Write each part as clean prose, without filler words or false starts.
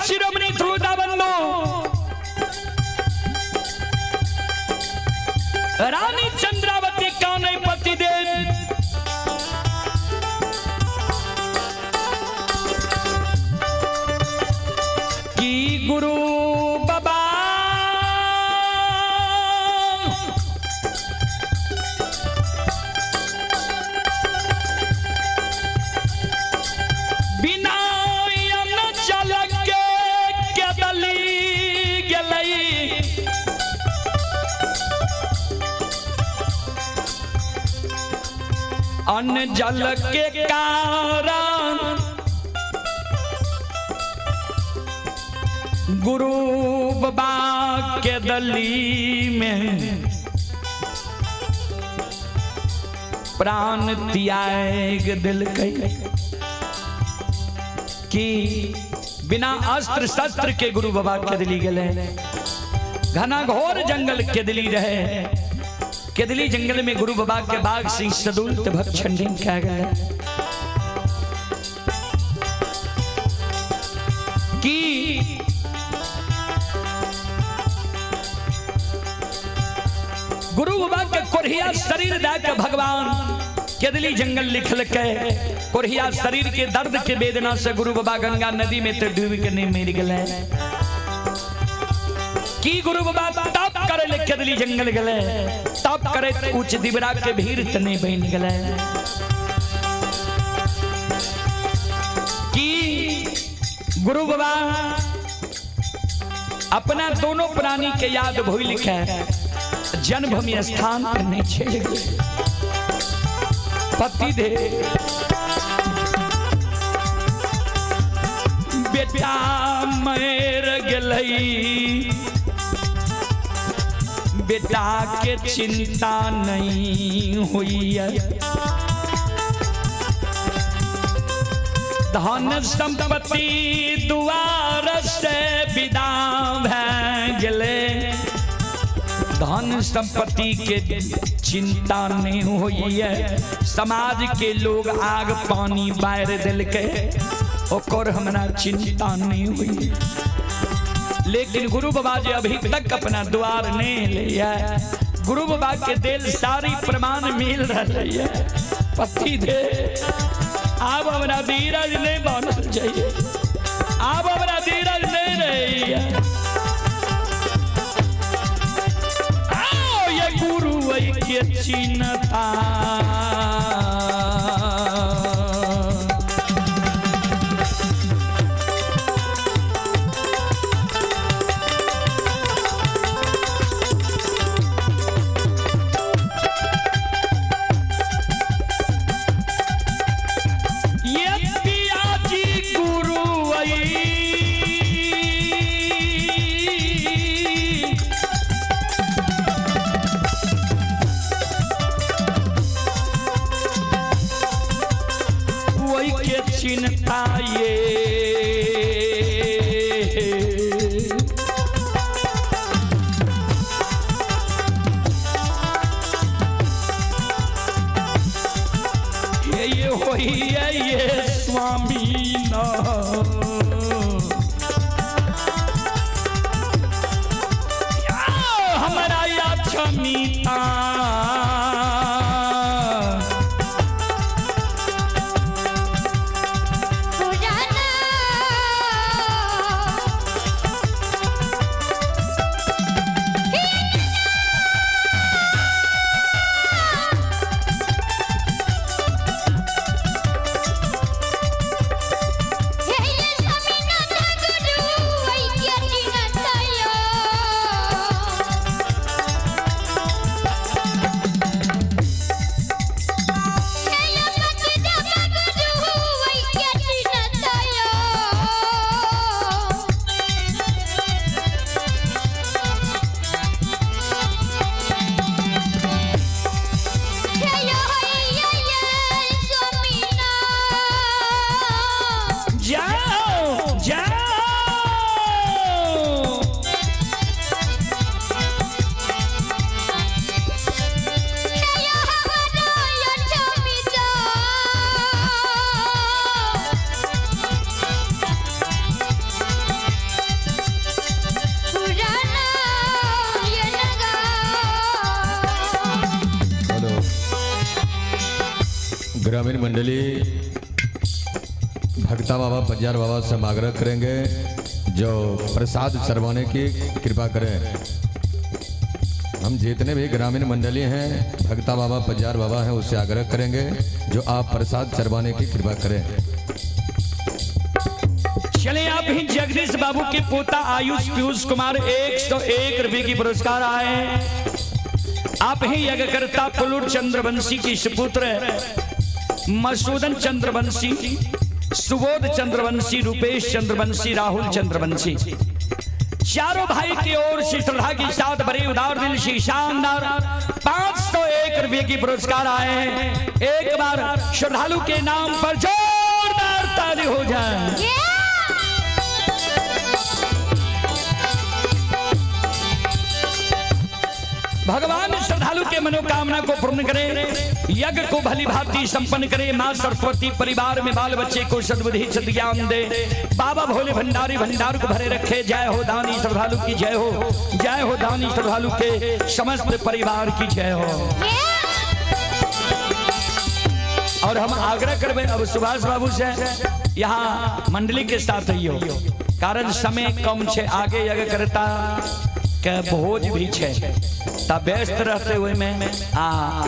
शिरोमणि ध्रुवदाबंधु रानी चंद्रावती का नहीं पति देव की गुरु बाबा बिना यम जल के केदली गेलई। अन्न जल के कारण गुरु बाबा के दली में प्राण त्याग दिलकै कि बिना अस्त्र शस्त्र के गुरु बाबा केदली गेले। घना घोर जंगल केदली रहे। केदली जंगल में गुरु बाबा के बाघ सिंह सदुल भक्षण कह गए कि गुरु बाबा के कोरिया शरीर दे के भगवान केदली जंगल लिखल के कोरिया शरीर के दर्द के वेदना से गुरु बाबा गंगा नदी में तो डूब के नहीं मर गए। की गुरु बाबा तप करे ले केदली जंगल गए, तप करे उच्च दिबरा के भीड़ त नहीं बन गए। की गुरु बाबा अपना दोनों प्राणी के याद भूल के जन्मभूमि स्थान पर नहीं छेड़ गए। पति दे बेटा मर गई, बेटा के चिंता नहीं हुई है। धन संपत्ति दुआर से विदा भै गेले, धन संपत्ति के चिंता नहीं हुई है। समाज के लोग आग पानी बार दिल के ओकर हमरा चिंता नहीं हुई। लेकिन गुरु बाबा जी अभी तक अपना द्वार नहीं लिया। गुरु बाबा के दिल सारी प्रमाण मिल रही है। पति दे अब हमरा धीरज नहीं बनल चाहिए, अब हमरा धीरज नहीं रही है। आओ ये गुरु के चिंता चिंता ये ये होई है ये स्वामी ना हमारा या क्षमिता हे ग्रामीण मंडली भक्ता बाबा पजियार बाबा से हम आग्रह करेंगे जो प्रसाद चढ़वाने की कृपा करें। हम जितने भी ग्रामीण मंडली हैं, भक्ता बाबा पजियार बाबा हैं, उससे आग्रह करेंगे जो आप प्रसाद चढ़वाने की कृपा करें। चले आप ही जगदीश बाबू के पोता आयुष पीयूष कुमार 101 रुपए की पुरस्कार आए। आप ही यज्ञकर्ता पुलुर चंद्रवंशी की सुपुत्र मसूदन चंद्रवंशी, सुबोध चंद्रवंशी, रुपेश चंद्रवंशी, राहुल चंद्रवंशी, चारों भाई की ओर से श्रद्धा के साथ बड़े उदार दिल से शानदार 501 रुपए की पुरस्कार आए हैं। एक बार श्रद्धालु के नाम पर जोरदार ताली हो जाए। भगवान श्रद्धालु के मनोकामना को पूर्ण करे, यज्ञ को भली भांति संपन्न करे, मां सरस्वती परिवार में बाल बच्चे को सद्बुद्धि सद्ज्ञान दे, बाबा भोले भंडारी भंडार को भरे रखे। जय हो दानी श्रद्धालु की जय हो, जय हो दानी श्रद्धालु के समस्त परिवार की जय हो। और हम आग्रह करबे अब सुभाष बाबू से यहाँ मंडली के साथ ही हो, कारण समय कम छे, आगे यज्ञ करता के भोज भी छे, तब व्यस्त रहते हुए में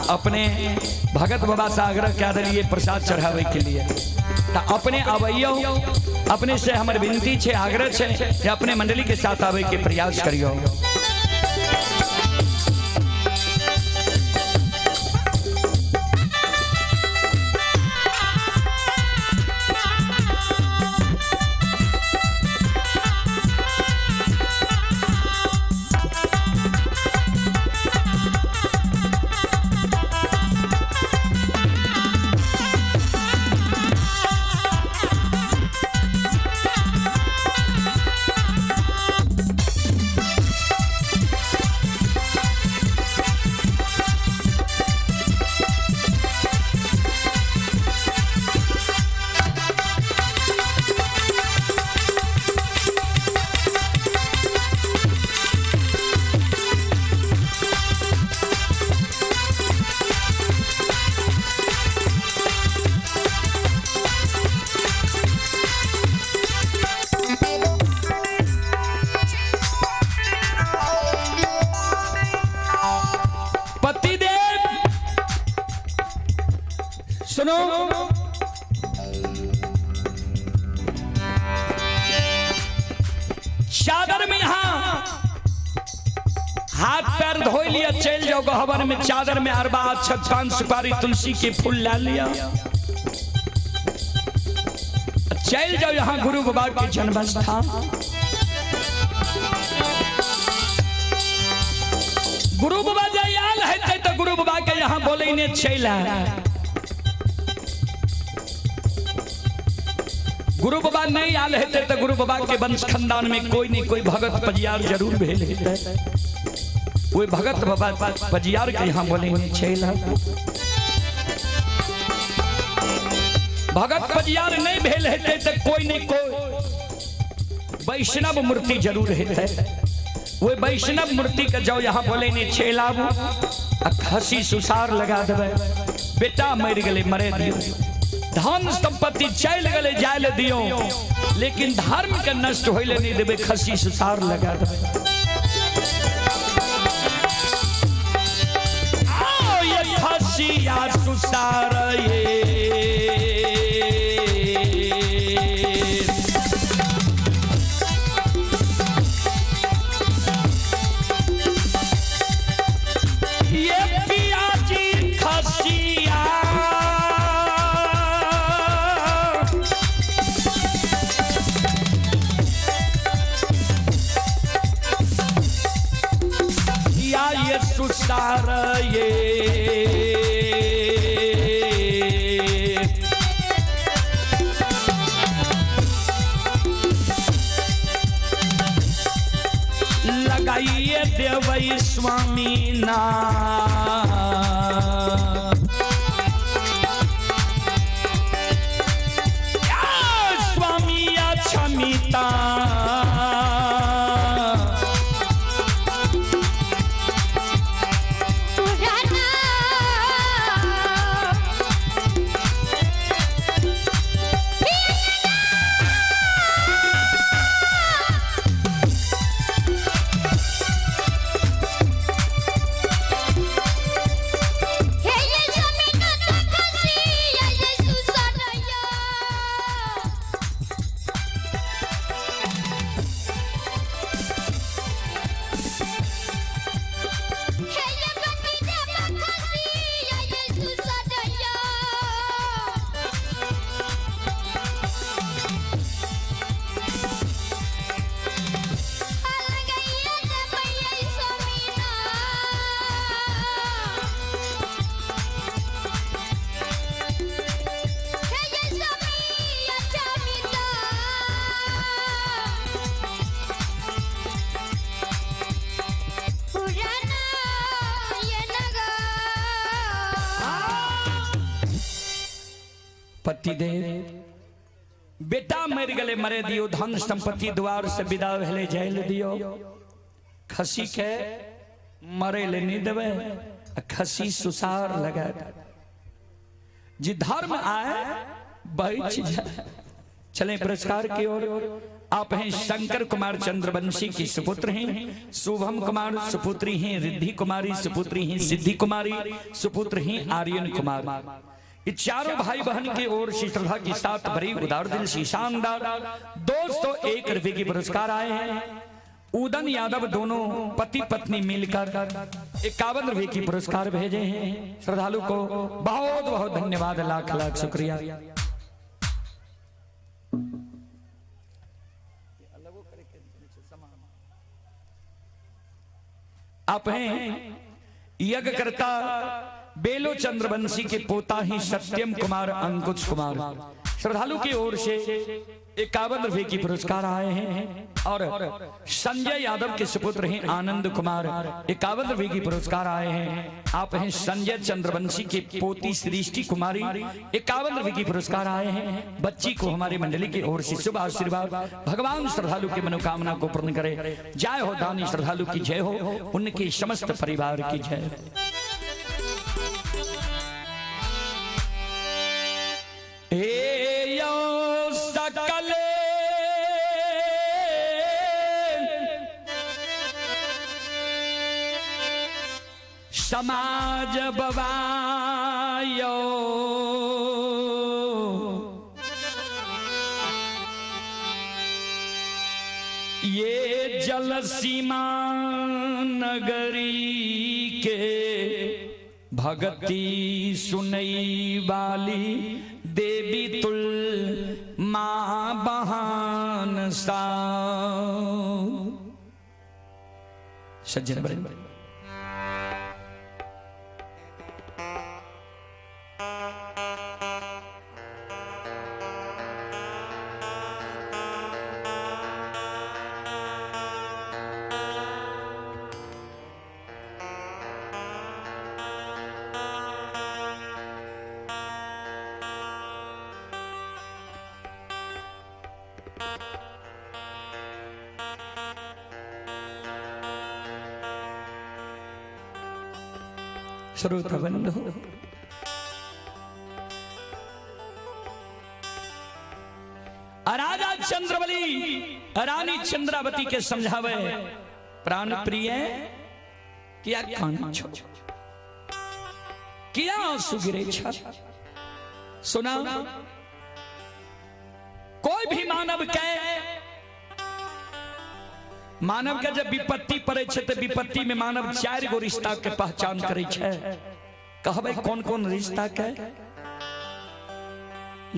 अपने भगत बाबा से आग्रह क्या दिलिए प्रसाद चढ़ावे के लिए, तो अपने अवैयो अपने से हमर विनती छे, आग्रह छे कि अपने मंडली के साथ आवे के प्रयास करियो। सुनो, चादर में यहां हाथ पैर धो लिया, चल जाओ गहबर में, चादर में अरबा अक्षत पान सुपारी तुलसी के फूल ला लिया, चल जाओ यहां गुरु बाबा के जन्म स्थान। गुरु बाबा जयाल है तो गुरु बाबा के यहां बोले ने चल। गुरु बाबा नहीं आल हेते तो गुरु बाबा के वंश खानदान में कोई नहीं कोई भगत पजियार जरूर भेल हेते, कोई भगत बाबा पजियार के यहाँ बोले छेला। भगत पजियार नहीं भेल हेते तो कोई नहीं कोई वैष्णव मूर्ति जरूर हेते, वो वैष्णव मूर्ति के जाओ यहाँ बोले नहीं छेला, खसी सुसार लगा देवे, बेटा मर गए मरे दियो, धन संपत्ति चल गए जाए दियो, लेकिन धर्म के नष्ट होइले नहीं देवे, खसी सुसार लगा देवे। आओ ये खसिया सुसार ये पियाजी खसिया सुसार ये लगाइए देवई स्वामी ना, स्वामी क्षमिता पतिदेव बेटा मरि गेलै, मरे दियौ, धन संपत्ति द्वार से विदा भेलै, जाय लए दियौ। खसी के मरे ले नहीं देबै, आ खसी सुसार लगा दे। जी धर्म आए बच जाए। चले पुरस्कार की ओर। आप हैं शंकर कुमार चंद्रवंशी की सुपुत्र हैं, शुभम कुमार सुपुत्री हैं, रिद्धि कुमारी सुपुत्री हैं, सिद्धि कुमारी सुपुत्र हैं, आर्यन कुमार। ये चारों भाई बहन की ओर से श्रद्धा के साथ भरी उदार दिल से शानदार 201 रुपए की पुरस्कार आए हैं। उदन यादव दोनों पति पत्नी मिलकर 51 रुपए की पुरस्कार भेजे हैं। श्रद्धालु को बहुत बहुत धन्यवाद, लाख लाख शुक्रिया। आप हैं यज्ञकर्ता बेलो चंद्रवंशी के पोता ही सत्यम कुमार अंकुश कुमार। श्रद्धालु की ओर से 51 रुपए की पुरस्कार आए हैं। और संजय यादव के सुपुत्र हैं आनंद कुमार, 51 रुपए की पुरस्कार आए हैं। आप हैं संजय चंद्रवंशी के पोती सृष्टि कुमारी, 51 रुपए की पुरस्कार आए हैं। बच्ची को हमारी मंडली की ओर से शुभ आशीर्वाद, भगवान श्रद्धालु की मनोकामना को पूर्ण करे। जय हो दानी श्रद्धालु की जय हो, उनके समस्त परिवार की जय। हे यो सकल समाज बवायो, ये जल सीमा नगरी के भगती सुनई वाली देवी तुल माँ बहान सा। सज्जन बड़े श्रोता बंधु, राजा चंद्रबली रानी चंद्रावती के समझावे, प्राण प्रिय किया कान छो, किया आंसू गिरे छ। सुना, कोई भी मानव के मानव के जब विपत्ति पड़े छे तो विपत्ति में मानव चार गो रिश्ता के पहचान करे छे। कहबे कौन कौन रिश्ता के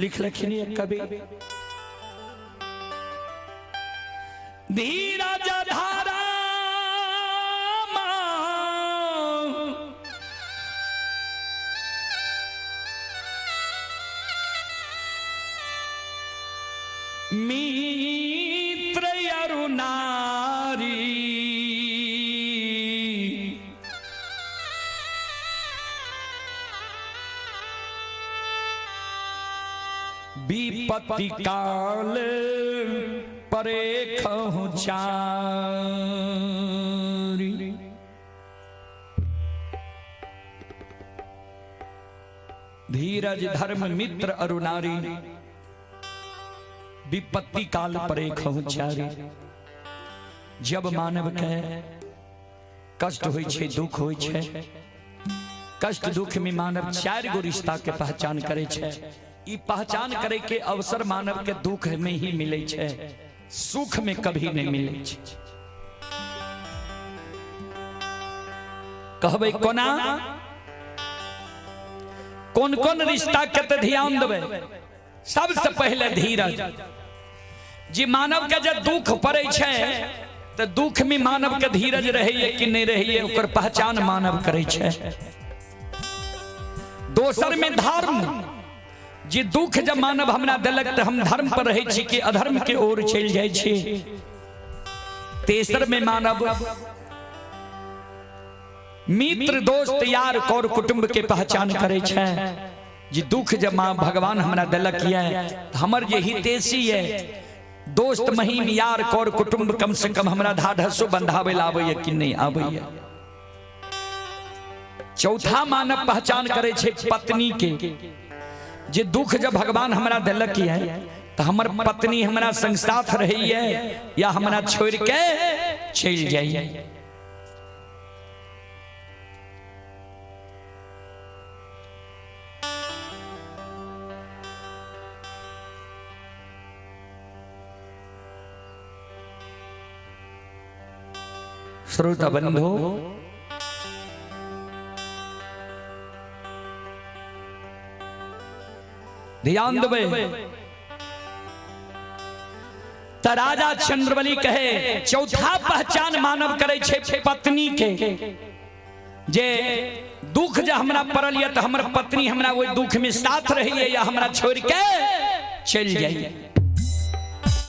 लिख लखनी कवि। धीरज धारा मित्र अरुणारी, विपत्ति काल परे खहु चारी। धीरज धर्म मित्र अरुणारी, विपत्ति काल परे खहु चारी। जब मानव के कष्ट होई छे, दुख होई छे, कष्ट दुख में मानव चार गो रिश्ता के पहचान करे छे। ई पहचान करे के अवसर मानव के दुख में ही मिले छे, सुख में कभी नहीं मिले छे। कहबे कोना कौन कौन रिश्ता के ते ध्यान देबे। सबसे पहले धीरज। जी मानव के जब दुख पड़े छे तो दुख में मानव के धीरज रहे कि नहीं रहे, ओकर पहचान मानव करे छे। दोसर में धर्म। जे दुख जब मानव हमरा देलक तो हम धर्म पर रहे छी कि अधर्म के ओर चलि जाइ छी। तेसर में मानव मित्र दोस्त यार कौर कुटुंब के पहचान करे छे। जे दुख जब माँ भगवान हमरा देलक यऽ तऽ हमर जे हितेशी यऽ, दोस्त महीम यार कर कुटुम्ब, कम से कम हमरा ढाढ़सो बंधाबै लए आबैए कि नहि आबैए। चौथा मानव पहचान करै छै पत्नी के, जे दुख जब भगवान हमरा देलक यऽ तऽ हमर पत्नी हमरा संग साथ रहैए या हमरा छोड़ि के चलि जाइए। श्रोता बंधु, ध्यान देबै त राजा चंद्रबली कहे चौथा पहचान मानव करे छै पत्नी के, जे दुख जे हमरा पड़ल यऽ तऽ हमर पत्नी हमरा ओहि दुख में साथ रहैए या हमरा छोड़ के चलि जाइए।